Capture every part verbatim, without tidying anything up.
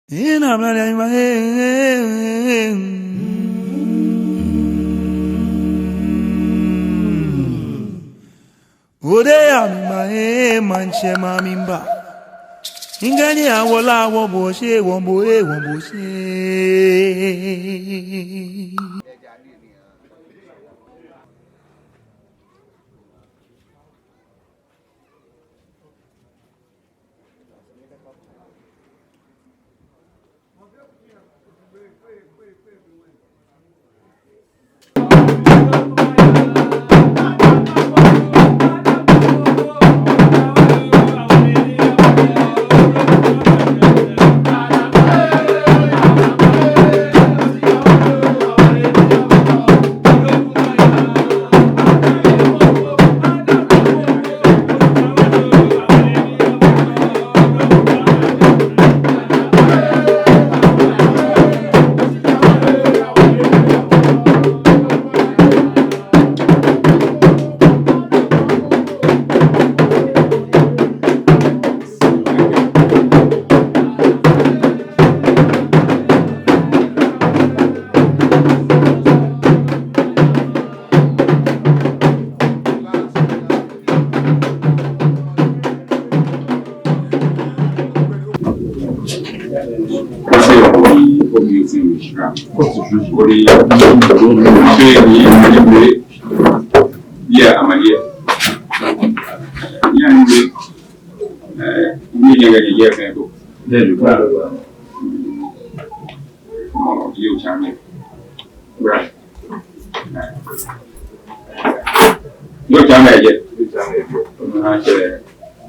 Ina mla ya ima, eh, eh, eh. Ode ya mi ma, eh, maŋtsɛ ma mi mba. Ŋkɛɛ ni awo lɛ awo bo shi, wo bo, eh, wo bo shi. Yoo, jɛmɛ yɛ. Yoo, jɛmɛ yɛ. Ona akɛ,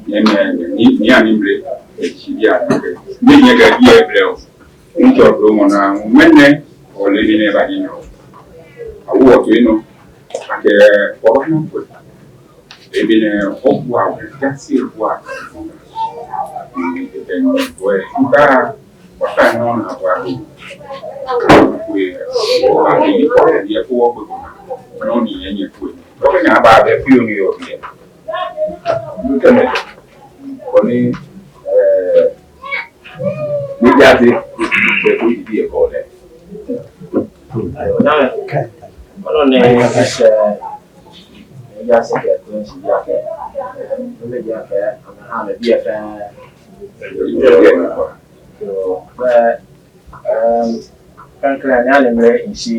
nyɛmɛi, ni, ni ani mble, eh, shi biɛ, ni nyɛkɛ biɛ blɛoo. Ŋtsɔ do mɔ naa, ŋmɛnɛ, ole mi nɛ ba ni nɔ. Awo to inɔ. Akɛ, wɔbaana ko. Ebi nɛ, obua, obua, jasi obua. Ebi nɛ, obua, obua. Wɔkɛ nɔ na wɔkɛ. Wɔkɛ, wɔkɛ, yɛ ko wɔkɛ ko. Nɔ ni yɛ nyɛ ko. Wɔkɛ nyɛ aba bɛ fioo ni yɔɔ biɛ. Ŋkɛɛ mɛ. Koni, eh, ni jaje, bɛ ko yi biɛ ko lɛ. Ayo, na mɛ. Kɔnɔ nɛ, eh, ni jaje kɛ, ko ni si biɛ kɛ. Ni biɛ kɛ, ana ha mɛ biɛ fɛɛ. Yoo, bɛ, ehm, klɛŋklɛŋ ni ani mli nshi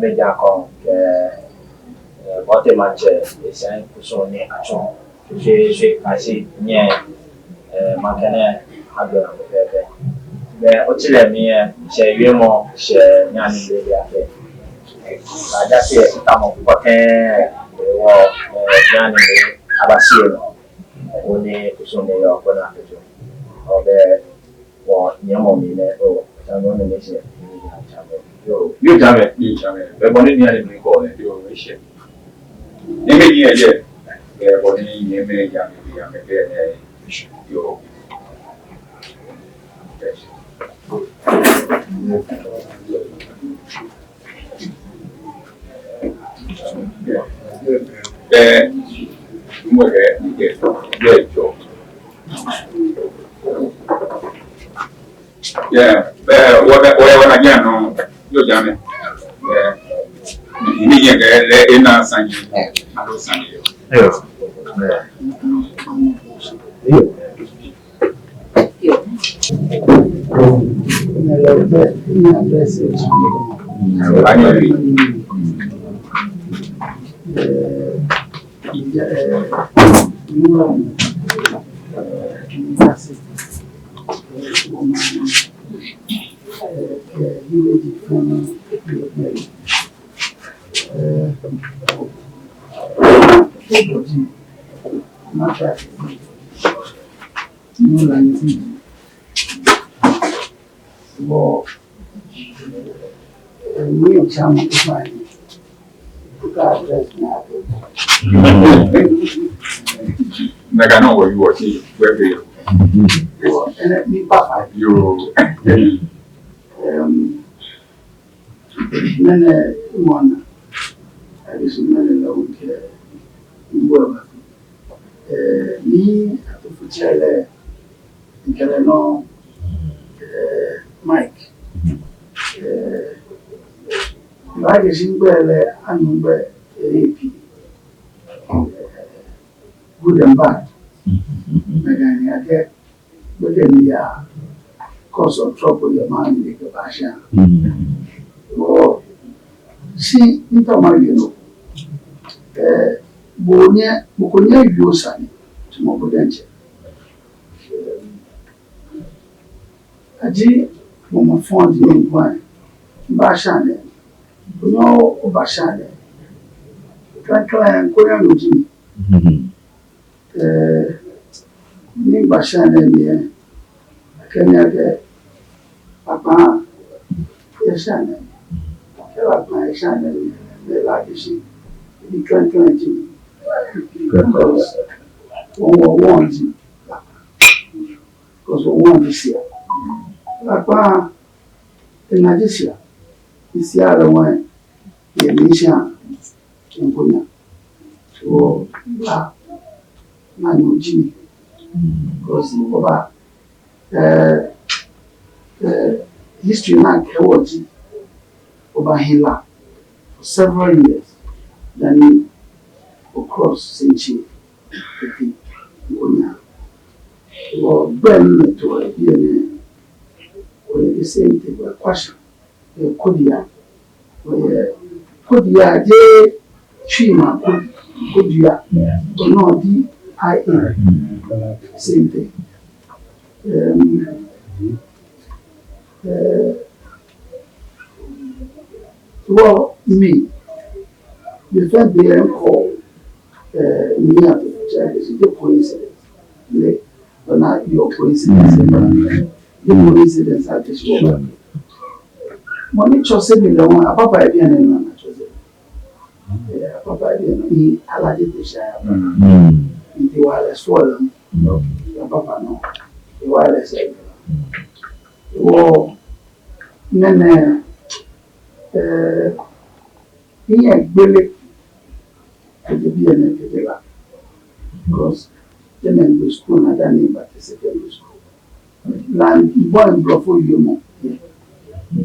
ni jakɔ kɛ, eh, Bɔte Maŋtsɛ, esɛɛ kusum ni atsɔ. Shwe, shwe, kashi, nyɛ, eh, maŋkɛ nɛɛ, agbɛnɛ ko fɛɛ fɛɛ. Bɛ, otsi lɛ mli yɛ, shɛ wiemɔ, shɛ ni ani mli yɛ fɛɛ. Kɛjɛ shi, tamɔ, kɔkɛɛ, wɔ, eh, ni ani mli, aba shi yɛ nɔ. Wɔ ni kusum ni yɔɔ ko naa kɛjɛ. Ɔɔ, bɛ, wɔ nyɛmɔ mli nɛ, oo, tamɔ nɔ ni shɛ, ni ja mɛ. Yoo, yoo, jɛmɛ, yoo, jɛmɛ. Bɛ bɔ ni ni ani mli ko lɛ, yoo, eshɛ. Ni mɛ ni yɛ, bɛ bɔ ni nyɛmɛi ja mɛ, ja mɛ, bɛ, eh, yoo. Ɛɛ, mɔ kɛ, kɛ, kɛ jɔ. Yeah, ɛɛ, wɔ, wɔ, wɔ, wɔ, yeah, no, yoo, jɛmɛ. Ɛɛ, ni, ni, ni, kɛ, lɛ, ena sane, alo sane, yoo. Yoo. Yoo. Wɔ, eh, ni otsɛ mɔ ko fai. Oka address naa ko. Nakai nɔŋŋ wɔ, wɔ shi, wɔ fɛɛ. Wɔ, ɛɛ, ni papa. Yoo. Em, mɛni mɔ na. Abi shi mɛni lɛ okɛɛ. Mbo ba. Ɛɛ, ni atufutsɛ lɛ. Ŋkɛɛ lɛ nɔ, ɛɛ, Akɛ shi migbɛi lɛ, anu migbɛi, eh, A P. Good and bad. Mɛi kɛɛ ni akɛ, gbekɛ ni yaa cause of trouble yɛ maŋ mli kɛba shia. Wɔ, shi miitao mawie nɔ. Eh, bo nyɛ, mɔ ko nyɛɔ ewie osane, tamɔ bo diɛŋtsɛ. Aji, mɔ mɔ fɔŋ ji nɔ ni miba shia nɛɛ. Bo nyɛ oba shia nɛɛ. Klɛŋklɛŋ, Nkonya nyo ji mi. Eh, ni miba shia nɛɛ mli lɛ, akɛɛ mi akɛ Lakpa yɛ shia nɛɛ. Akɛ Lakpa yɛ shia nɛɛ, belɛ akɛ shi ebi klɛŋklɛŋ ji mi. Because wɔ, wɔ, wɔŋ ji Lakpa. Because wɔ, wɔŋ ji Sia. Lakpa, ena ji Sia. Ni Sia lɛ wɔŋ yɛ mi shia, Nkonya. So, ba, na nyo ji mi. Because oba, eh, eh, history ni akɛɔ wɔ ji, oba hila for several years. Then o cross Sɛntsɛ, Nkonya. Wɔgbɛi ni to biɛ nɛɛ, wɔyɛ the same thing, wɔyɛ Kwashie. Eh, Kodia. Eh, Kodia jeee Twi maŋ Ko-, Kodia. Ono D I A. Same thing. Um, eh, wɔ mi, the first day I call, eh, mi a, it's a coincidence. Lɛ, ona, your coincidence, eh, your coincidence, I just walk. Mɔ ni tsɔse mi lɛ, wɔ, apapa yɛ biɛ nɛɛ nɔ ni atsɔse. Eh, apapa yɛ biɛ nɛɛ nɔ ni alaje te shi ya. Nti wɔ lɛ sɔɔ lɛ. Apapa nɔ. Wɔ lɛ sɛɛ. Wɔ, nɛnɛ, eh, ni yɛ gbele kɛjɛ biɛ nɛɛ kɛjɛ La. Because jɛmɛ migbe school naa dani mibate secondary school. La, mibɔi blɔfo wiemɔ.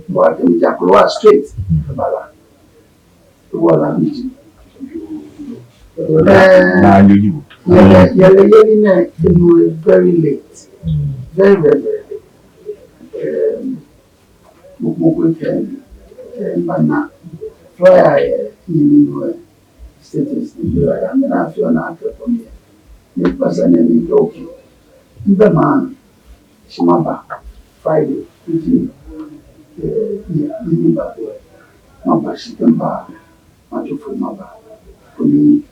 Bɔ akɛ mija Klowa straight kɛba La. Wɔ La miji. Eh, yɛlɛ, yɛlɛ, yɛlɛ nɛɛ, enu lɛ very late. Very, very, very late. Eh, mɔ ko, mɔ ko kɛɛ, eh, mibana flyer yɛ, ni minu, eh, status ni bi la, ya mina fio na akɛ kɔ mi. Ni pasa ni mikɛɛ okay. Mibɛ maŋ, shi maba Friday, nti, eh, ni, ni miba ko, eh, maba shi kɛ miba, matsu foi maba. Koni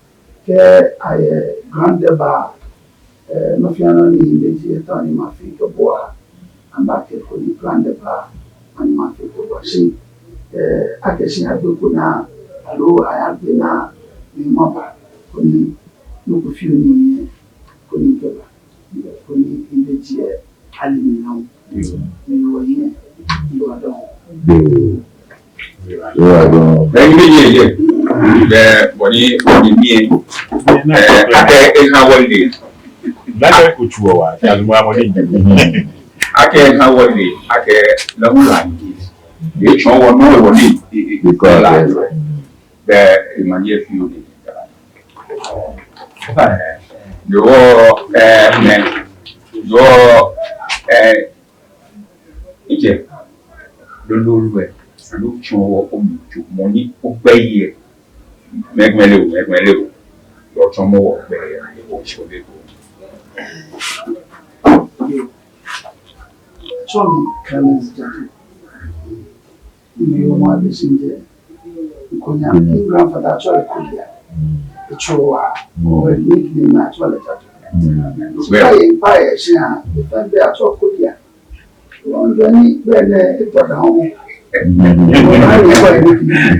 kɛ ayɛ ground deba, eh, nɔ fɛɛ nɔ ni mibe ji etɔ ni mafee kɛbua, amɛbakɛɛ koni ground deba, ani mafee kɛbua shi, eh, akɛ shi agbe ko naa, aloo ayagbe naa, ni maba, koni nɔ ko fioo ni, koni kɛba, koni mibe ji, eh, ali mi nɔ. Yoo. Yoo. Yoo. Bɛ ni yɛ yɛ. Bɛ bɔ ni, bɔ ni mi yɛ. Eh, akɛ eha wɔle. Lala ko tsuɔ wa, kɛ alu mɔ ni. Akɛ eha wɔle, akɛ la mu la ni. Etsɔɔ wɔ nɔ wɔ ni. Because la. Bɛ emanye fioo ni. Yoo, eh, mɛ. Yoo, eh, ijɛ. Lolo lɛ, lolo tsɔɔ wɔ omi tso mɔ ni ogbɛi yɛ. Mɛɛ gbɛ lɛ o, mɛɛ gbɛ lɛ o. Lɔ tsɔɔ mɔ wɔ gbɛi yɛ, o tsɔ lɛ o. Tsɔɔ mi Clemens Jadu. Ni yɔɔ mɔ adesã jɛ Nkonya. Mi grandfather atsɛɔ lɛ Kodia. Etsɔɔ wɔ. Wɔ nickname atsɛɔ lɛ Jadu. Kpa yɛ, kpa yɛ shia, fɛɛ be atsɛɔ Kodia. Wɔ ni be nɛɛ etɔ daa wɔ. Wɔ ni kpa yɛ nickname.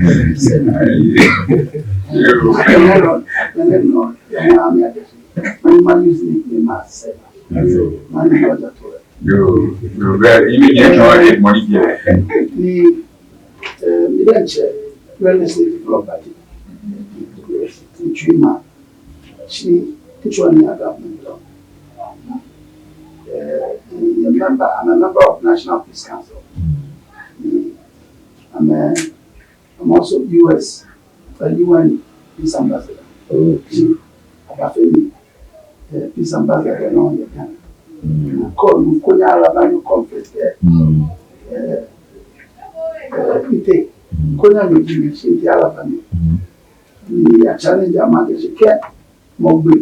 Yoo. Akɛni lɔ, akɛni lɔ, yɛ mɔ ami adesã. Mani ma use nickname ma sɛ. Mani lɔ Jadu. Yoo, yoo, bɛ, imi nyɛ tsɔɔ yɛ mɔ ni yɛ. Ni, eh, mi diɛŋtsɛ, real estate developer ji. Ntsui ma. Shi, ntsui ni aga mi lɔ. Eh, I'm a member, I'm a member of National Peace Council. Ni, I'm a I'm also U S, uh, U N peace ambassador. Okay. Abafee mi, uh, peace ambassador now in Ghana. Mm. Kɔ nɔ ko ni Alaba ni conflict, eh. Mm. Eh, eh, ite. Mm. Ko ni mi ji mi shi nte Alaba ni. Mm. Ni ya challenge ama ke shi kɛ mɔ gbe.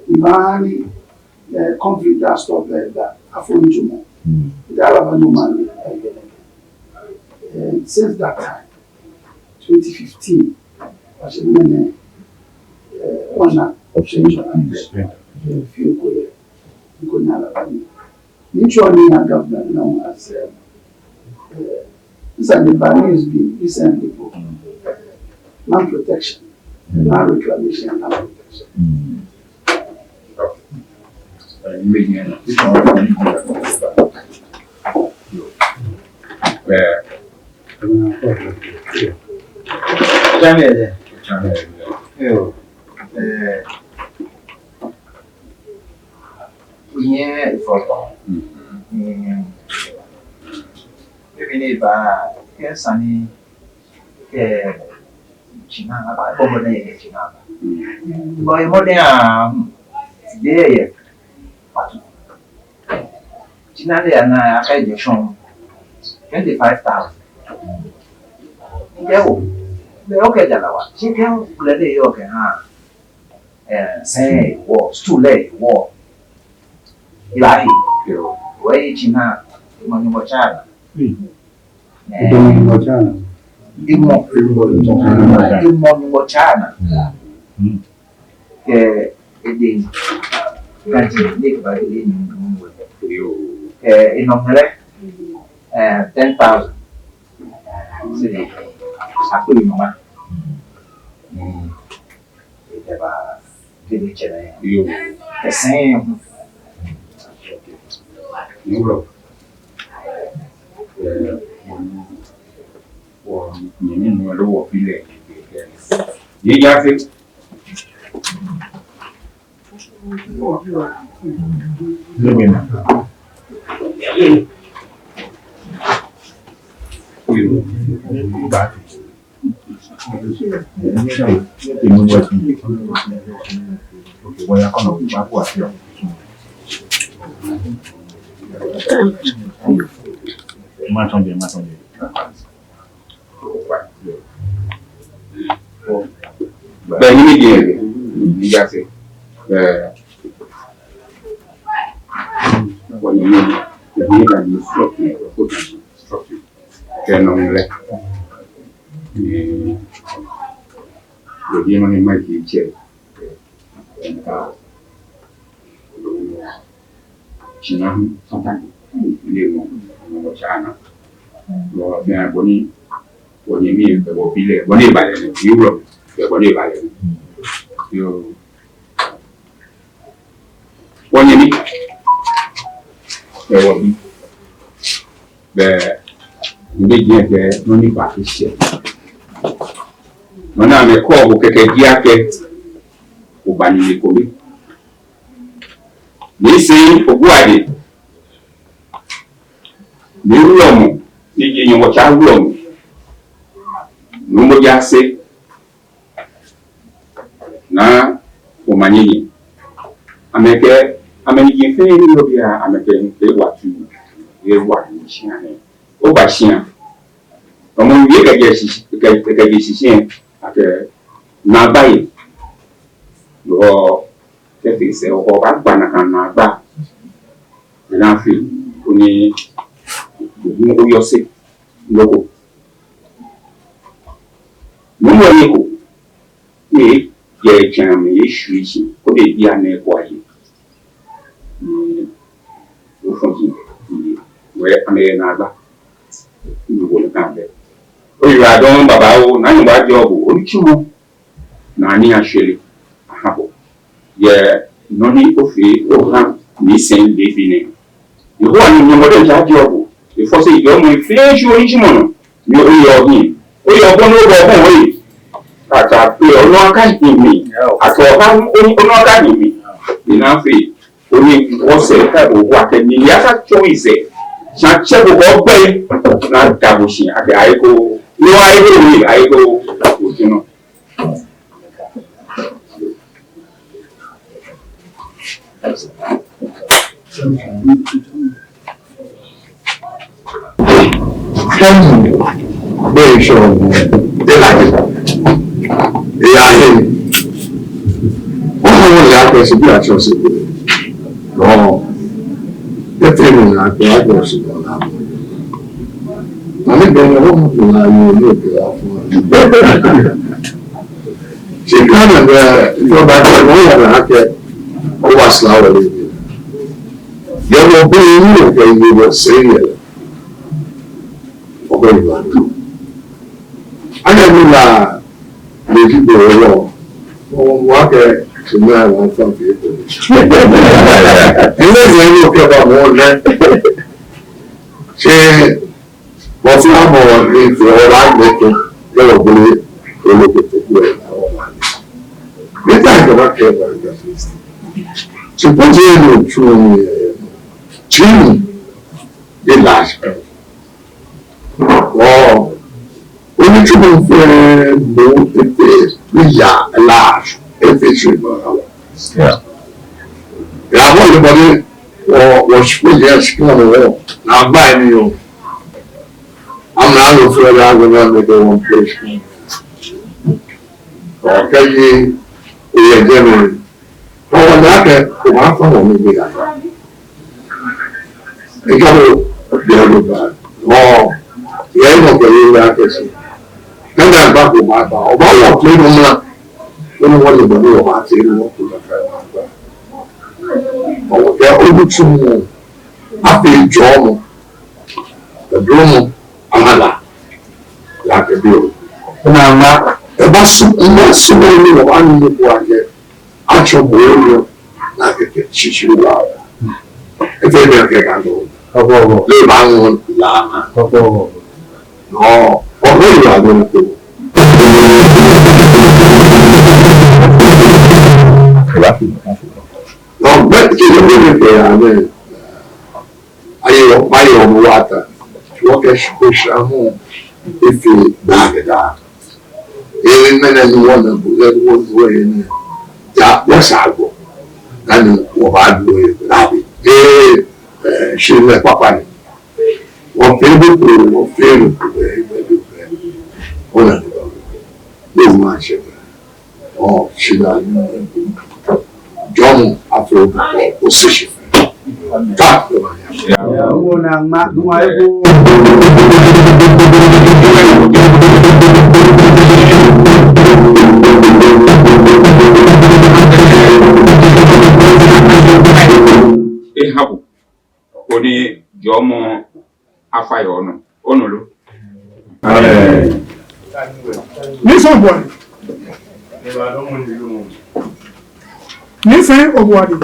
Ni baa ni, eh, conflict that stop like that. Afɔ nitsumɔ. Mm. Nte Alaba ni ma ni, eh, eh, since that time, twenty fifteen, wɔshɛ mɛni, eh, wɔna option, eh, fioo ko yɛ, ko ni Alaba ni. Ni tsɔɔ ni ya government now as, eh, eh, this and the bad news be recently for, eh, land protection, land reclamation and land protection. Mm. Eh, Channel dɛ. Channel dɛ. Yoo. Eh, ohiɛ efɔtɔ. Mm. Maybe ni ba, kɛ sane, kɛ tsina aba, bɔ mɔdɛŋ kɛ tsina aba. Bɔ mɔdɛŋ a, hmm, de yɛ, patu. Tsina lɛ ana akɛ je shɔŋ twenty-five thousand. Kɛ o, bɛ okɛ jara wa. Shi kɛ o, kulɛ lɛ yɔɔ kɛ ha. Eh, sɛi wɔ, stool lɛ wɔ. Ilahi. Yoo. Wɔ yi tsina, mɔ Nyɔŋmɔ tsa naa. Hmm. Eh. Mɔ Nyɔŋmɔ tsa naa. Mɔ, mɔ Nyɔŋmɔ tsa naa. Mɔ Nyɔŋmɔ tsa naa. Hmm. Kɛ ede, kɛ ede, ni kɛ ba ede ni nɔ wɛ. Yoo. Kɛ enɔ mɛlɛ, eh, ten thousand. Sidi, akpeli mama. Mm. Ede ba, ede tsɛ nɛ. Yoo. Kɛ sɛi hu. Yoo. Eh, wɔ, wɔ, ni, ni, ni, wɔ, wɔ, feel it. Ni ya se. Bɛ ni mi jɛ, ni ya se, bɛ, wɔ ni mi, ni ka ni structure, structure, kɛ nɔ lɛ, ni, wɔ di ma ni ma ki jɛ, ka, Tsina hu fata ni mɔ, mɔ tsa naa. Bɔ, bɔ ni, bɔ ni mi, bɔ bi lɛ, bɔ ni ba lɛ, ni wulɔ, bɔ ni ba lɛ. Yoo. Bɔ ni mi, bɔ bi. Bɛ, ni bi jɛ kɛ, nɔ ni ba ki shɛ. Nɔ ni amɛkɔ bo kɛkɛ ji akɛ, oba ni ni ko mi. Ni sɛi obuade. Ni wulɔmɔ, ni ji Nyɔŋmɔ tsa wulɔmɔ. Nuumo Jaase. Naa Omanyi. Amɛkɛ, amɛniji fɛɛ ni yɔɔ biɛ, amɛkɛ, ewa tu, ewa tu shia nɛɛ. Oba shia. Ɔmɔ wie kɛjɛ shishi, kɛ, kɛjɛ shishi, akɛ, naagba yɛ. Lɔ, kɛ fee sɛɛ, ɔkɔ, agba nakai naagba. Ena fee, koni, oyɔse, loko. Nuumo ni ko, ni, yɛ tsɛmɛi, yɛ shwie shi, koni bianɛ ko aye. Ni, ofɔji, ni, wɛ amɛ naagba. Ni wo ni kan bɛ. Oyiwaladɔŋŋ babaoo, Naa Nyɔŋmɔ ajɔɔ bo, onitsumɔ. Naa ni ashwere, aha bo. Yɛ nɔ ni ofee, oha, ni sɛi lɛ bi nɛɛ. Yehowa ni Nyɔŋmɔ diɛŋtsɛ ajɔɔ bo. Efɔse jɔɔmɔ fɛɛ shi onitsumɔ nɔ. Ni oyɔɔ hiɛ. Oyɔɔ bɔ ni obɔ bɔ oye. Kata pe onɔ akahi mi. Akɛ oha onɔ akahi mi. Ena fee. Koni wɔsɛɛ kɛ bo wa kɛ ni ya ka tsɔ isɛɛ. Sha tsɛ bo kɔ gbɛ. Naa da bo shi akɛ aye ko. No, ayekoo, ayekoo, ayekoo. Kɛ́ mɔ ko bɛ ŋshɔ, ela, ela he. Oha wɔ lɛ akɛ shi bi atsɔ shi. No. Kɛ́ te ni na akɛ atsɔ shi no na. Mami bɛ ni oha la yo yo kɛ afɔ. Shi kɛ́ na bɛ, ŋshɔ ba kɛ, no ya na akɛ, owa sla wɔ lɛ. Yɛ wɔ bɛ ni okɛ yɛ wɔ sɛɛ yɛ. Okɛ yɛ wɔ. Akɛ mi la, lɛ ji bɛ wɔ. Wɔ, wɔkɛ, shi mi a wɔ fam fi ko. Ele zɛ ni okɛba mɔ lɛ. Shi, Bɔfo amɔ ni fɛɛ wɔ la gbɛ kɛ, kɛ wɔ gbele, kɛ wɔ gbɛ kɛ, kɛ wɔ la gbɛ. Mita kɛ ba kɛ ba kɛ. Shi po je no tsu ni, tsu ni, de la shi. Wɔ, onitsumɔ fɛɛ mɔ efee, ni ya la, efee shi ma wɔ. Yeah. Ya bɔ le bɔ ni, wɔ, wɔ shi ko ya shi ko wɔ, na ba ni yo. Amralo fɛɛ la gbɛ na mɛ de one place. Okɛɛ, oyɛ jɛmɛ. Ɔɔ, na kɛ, obaafɔ wɔ mi bi ya. Ekɛ bo, bi ya lo ba. Ɔɔ, yɛ mɔ ko yɛ ya kɛ shi. Kɛ́ na ba ko ma ba. Obaawo play no mla. Ko ni wɔ le bɔ ni wɔbaate ni wɔ ko la fɛɛ ma ba. Ɔɔ, kɛ onitsumɔ. Afee jɔɔmɔ. Edromɔ, amala, la kɛ bi o. Naamɛi, ebaasu, ebaasu ni wɔbaanu ni bo akɛ, atsɔ bo ni, la kɛ kɛ, shishi wa. Efee ni akɛ ka no. Ɔbɔ, ɔbɔ. Lɛ baaŋɔ la. Ɔbɔ, ɔbɔ. No, ɔbɔ yi la do ko. No, bɛ, kɛ ni bɛ ni kɛ ya ni. Ayɛ, ayɛ wɔ mɔ wata. Wɔkɛ shi ko shi amɔ. Efee daa kɛ daa. Ee, mɛni ni wɔna bo, ee, wɔ, wɔ, ee, ni. Ja, wɔsha gbɔ. Nani wɔbaadu, ee, daa bi. Ee, ee, shi ni kpakpa ni. Wɔfee bo ko, wɔfee bo ko, ee, ee, ee, ee. Ona ni. Ni ma shi. Ɔɔ, shi daa ni jɔɔmɔ afee o, o se shi. Ta, o ma ya. Ɔɔ, naamɛi, no wa ebo. Eha bo. Koni jɔɔmɔ afa yɛ onɔ. Onu lo? Amen. Nii Sɔŋŋ Obuadi. Nii Sɔŋŋ Obuadi.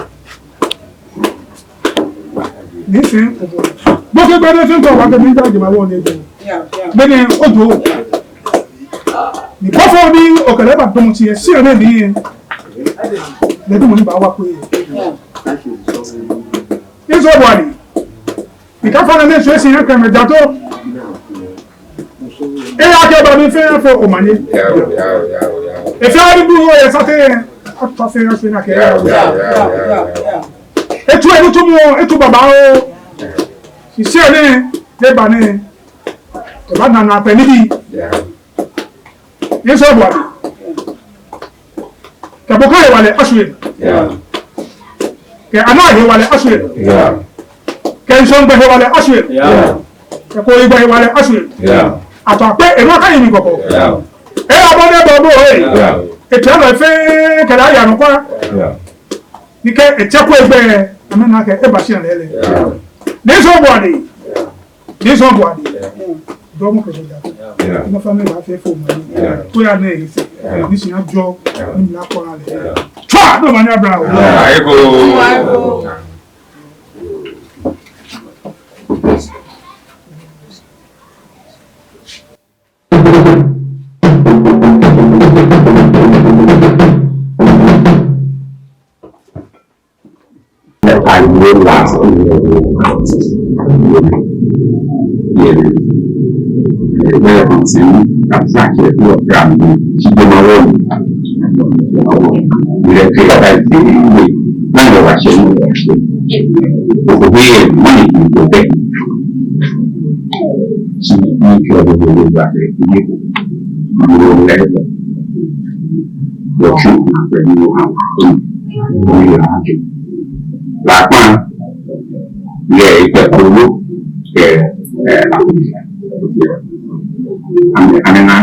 Nii Sɔŋŋ Obuadi. Bo kɛ gbɛdɛ fɛn ko wa kɛ mi da jama wɔ ne bo. Bɛnɛ ojo. Ni bɔfo ni okɛlɛ ba dɔmɔ shi yɛ, shi yɛ ni yɛ. Lɛ dɔmɔ ni baawa ko yɛ. Nii Sɔŋŋ Obuadi. Mikafo nɛɛ ni eshwɛ shi yɛ kɛ mɛi jato. Eya kɛ ba mi fɛɛ fo omanye. Efɛɛ ni bu yɛ sate. Atsɔ fɛɛ yɛ shi na kɛ. Etsu enitsumɔ, etsu babaoo. Shi yɛ ni, ni ba ni. Eba nana pɛ nibii. Nii Sɔŋŋ Obuadi. Kɛ Boka hewalɛ ashwie. Yeah. Kɛ Anaa hewalɛ ashwie. Yeah. Kɛ Nsɔŋ gbɛ hewalɛ ashwie. Yeah. Kɛ Kooyi gbɛ hewalɛ ashwie. Yeah. Ato akpe enu aka yi mi kɔkɔ. Yeah. Ee, abɔ ne bɔ bo ee. Yeah. Eti alɔ fɛɛ kɛlɛ aya nɔ kwa. Yeah. Ni kɛ etsɛ ko egbɛ, amɛna akɛ eba shi alɛ lɛ. Yeah. Nii Sɔŋŋ Obuadi. Yeah. Nii Sɔŋŋ Obuadi. Yeah. Dɔmɔ kɛ ja. Yeah. Ni fa mi ba fɛɛ fo omanye. Yeah. Ko ya ne yi se. Yeah. Ni shi ajɔ. Yeah. Ni na kɔ ale. Yeah. Tswa, dɔmɔ ni abla o. Yeah. Ayekoo. Lakpa, yɛ ikpɛ kolo, yɛ, eh, amɛ, amɛ na.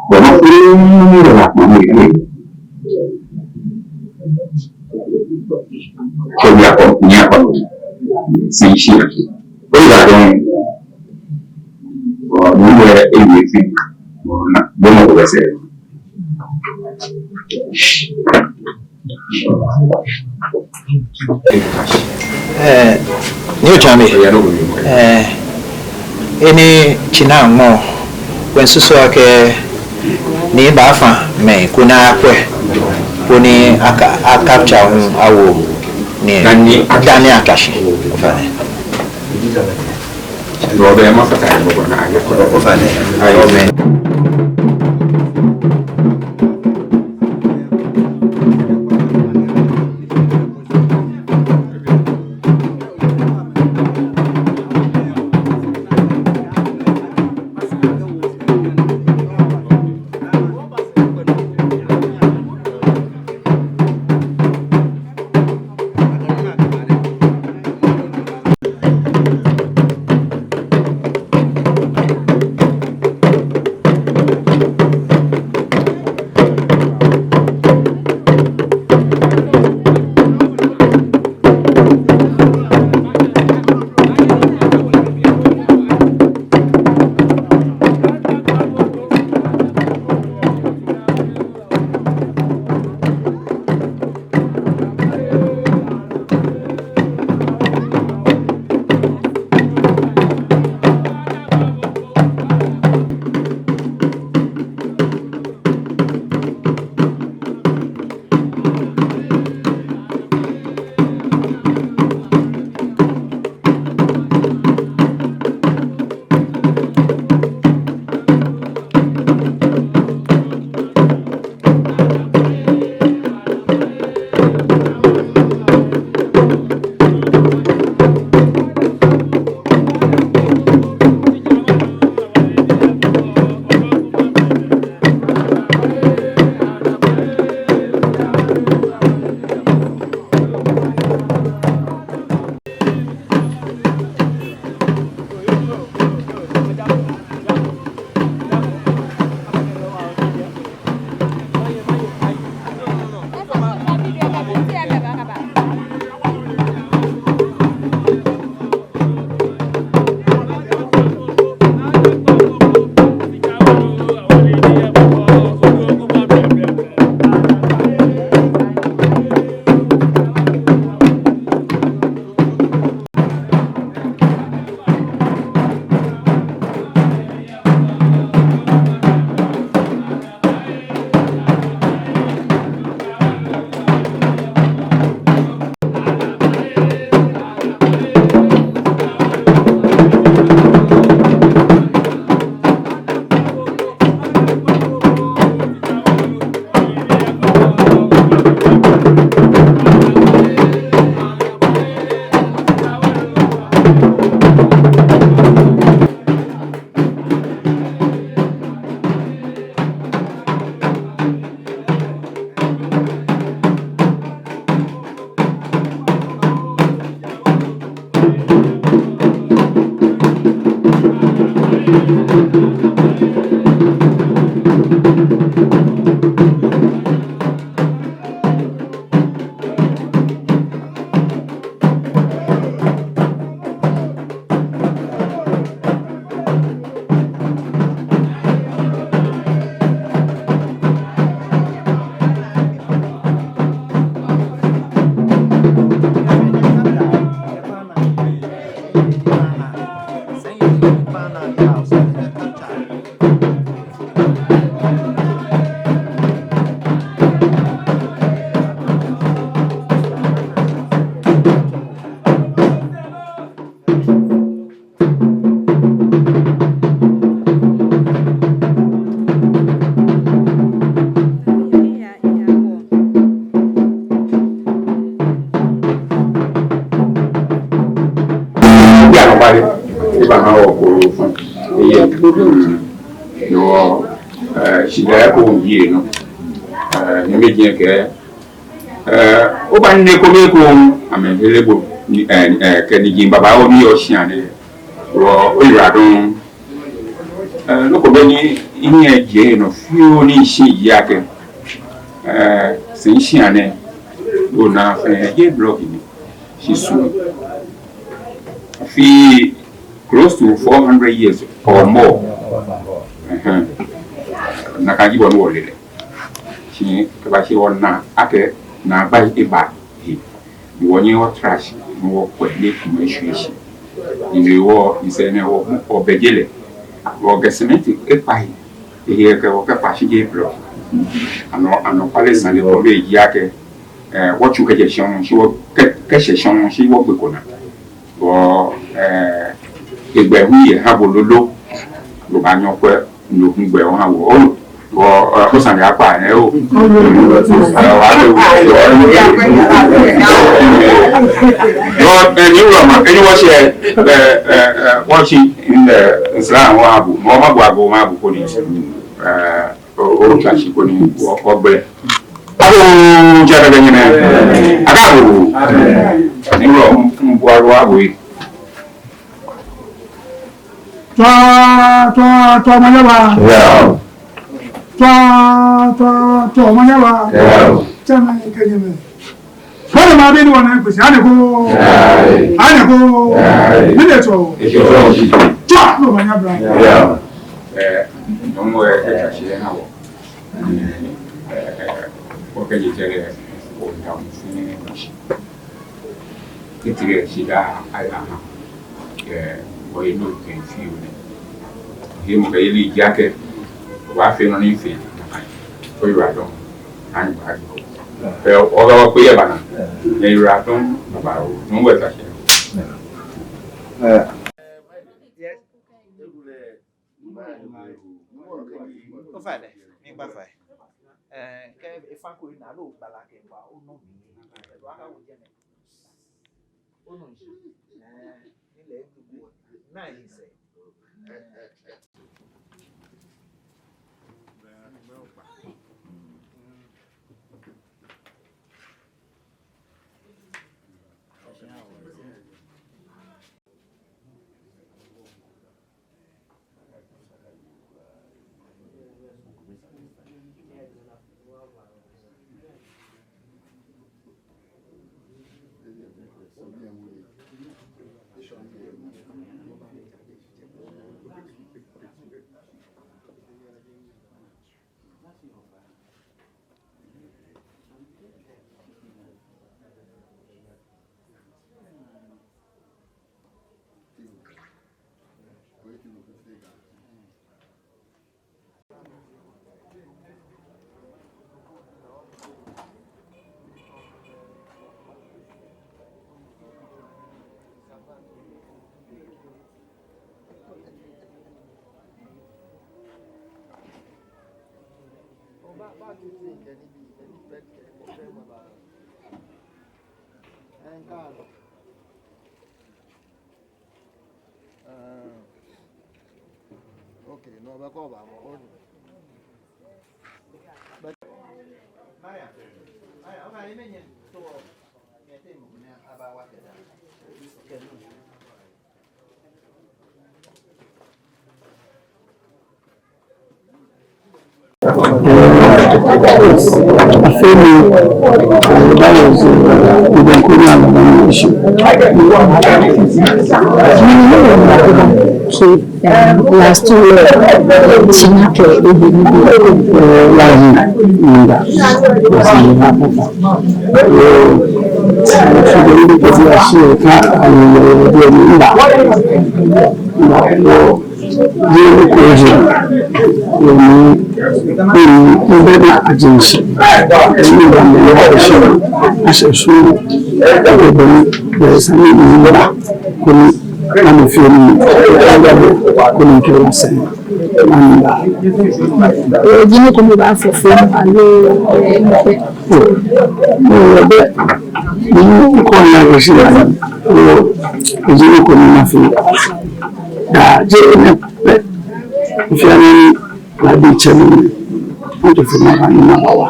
Bɔ ni, bɔ ni, Lakpa, Kɛ miyakɔ, miyakɔ. Sɛɛ shi. Oyiwaladɔŋŋ. Ɔ, mɔ lɛ ewie fɛɛ. Ɔ, na, bo mɔ ko bɛ sɛɛ. Ɛɛ, ni otsɛ mi. Ɛɛ, enɛ tsina mɔ, kwɛ nsusu akɛ ni baafã mɛi koni akwɛ, koni aka, a capture hu awo nii dani atswa shi. Ofainɛ. Ofainɛ. Amen. Eba ha wɔ koro fã. Eye. Mm. No, eh, shidaa ko yɛ nɔ. Eh, ni mɛi ji akɛ, eh, obaana kome ko, amɛhe lɛ bo, ni, eh, eh, kɛ niji babaoo ni yɔɔ shia nɛɛ. Wɔ, oyiwaladɔŋŋ. Eh, nɔ ko bɛ ni mihiɛ jeee nɔ fioo ni mishi ji akɛ, eh, sɛɛ shia nɛɛ, ona fɛɛ jeee block ni, shi sumɔ. Afii close to four hundred years or more. Ɛhɛɛ. Nakai ji bɔ ni wɔle lɛ. Shi kɛbashi wɔna akɛ naagba eba he. Ni wɔnyɛ wɔtra shi, ni wɔkwɛ ni ekumɔ eshwie shi. Ni no hewɔ, ni sɛɛ nɛɛ wɔ, wɔbɛ je lɛ. Wɔkɛ cement ekpa he. Ehe kɛ wɔkɛkpa shi jeee block. Anɔ, anɔkwale sane ko bɛ ji akɛ, eh, wɔtsu kɛjɛ shɔŋŋ shi wɔkɛ, kɛshɛ shɔŋŋ shi wɔgbe ko naa. Wɔ, eh, egbɛ hu yɛ ha bo lolo. Obaanyɛ okwɛ no hu gbɛ oha wɔ. O, wɔ, eh, osane akpa nɛ o. Eh, wa, wɔ, eh, ni wulɔma, eni wɔshi, eh, eh, eh, wɔshi, eh, Islam wɔ ha bo. Mɔ ma bo ago ma bo koni. Eh, O, otswa shi koni wɔ, wɔgbele. Agoo, jara bɛ nyɛmɛ. Agoo. Ni wɔ, m, m, wɔ, wɔ, wɔ. Tswa, tswa, tswa, omanye aba. Yao. Tswa, tswa, tswa, omanye aba. Yao. Tsɛmɛi kɛ nyɛmɛi. Wala ma beni wana kusi, ane ko. Ai. Ane ko. Ai. Mine to. Eke to. Cha, no manya bra. Ya. Eh, nyɔŋmɔ yɛ kɛ shi yɛ ha wɔ. Eh, wɔkɛ je jɛrɛ, wɔda mɔ fɛɛ mɔ shi. Kɛ tire shi da, ai, aha. Eh, wɔye nɔ kɛ fioo nɛ. Hemɔkɛyeli ji akɛ, wɔbaafee nɔ ni fee. Oyiwaladɔŋŋ. Ani ba. Ɛɛ, ɔgaba kpe yɛ bana. Nyɛyiwaladɔŋŋ, baba o. Nyɔŋmɔ ata shi. Ɛɛ. Ofainɛ, miigba fai. Ɛɛ, kɛ efã ko ena lɛ ogbala kɛba onɔ mi. Ɛɛ, aka wo jɛmɛ. Onu shishi. Ɛɛ, ni lɛ edu bo. Naa yi sɛɛ. Ah, okay, no, bɛ kɔ ba mɔ, o. Bɛ- Maya, Maya, o ma ye mɛni? So, nyɛteŋ mɔ ni aba wa kɛda. Okay, no. Afee mi, eh, that was, eh, Ibenko ni alaba ni ishi. So, eh, last year, China kɛ ebi ni bi, eh, lahi, nda. Last year, ha, ha, ha. Eh, so the only person I see, eh, ka, eh, eh, eh, nda. Nda, eh, Yɛ ni ko je, yɛ ni, ni, ni bɛ na agency. Ni ba mi na agency. Ashɛ su, ko bɛ ni, bɛ sani ni ba. Koni, na mi fee ni, koni kɛ wa sani. Ani ba. Ee, jini ko mi ba fɔ fɔ, alo, ee, ni fɛ. Ni bɛ, ni ko na agency. Eji nɔ ko ni mafee. Daa jeee enɛ pɛ. Mifee nɔ ni ladi tsɛ mi. Mafee nɔ ko ni mabawa.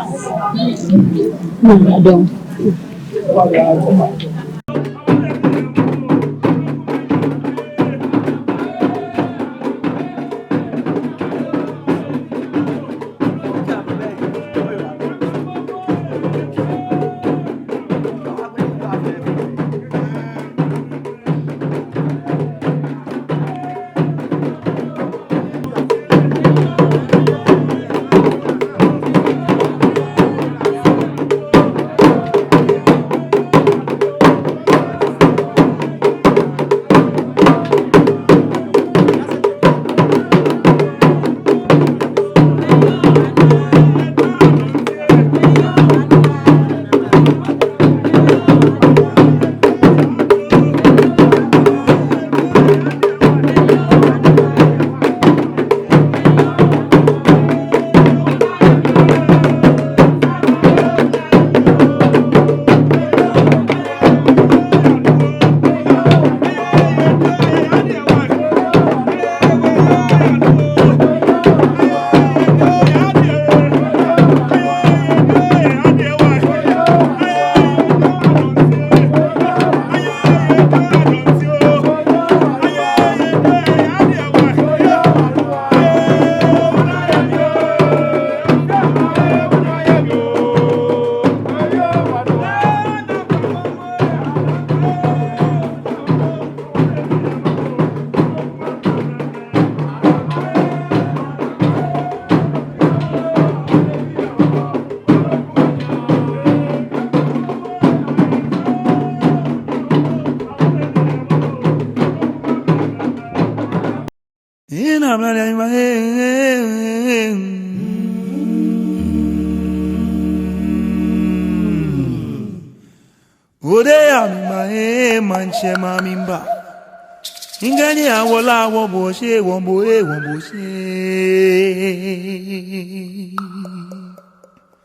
Ode ya mi ma, eh, maŋtsɛ ma mi mba. Ŋkɛɛ ni awo lɛ awo bo shi, wo bo, eh, wo bo shi.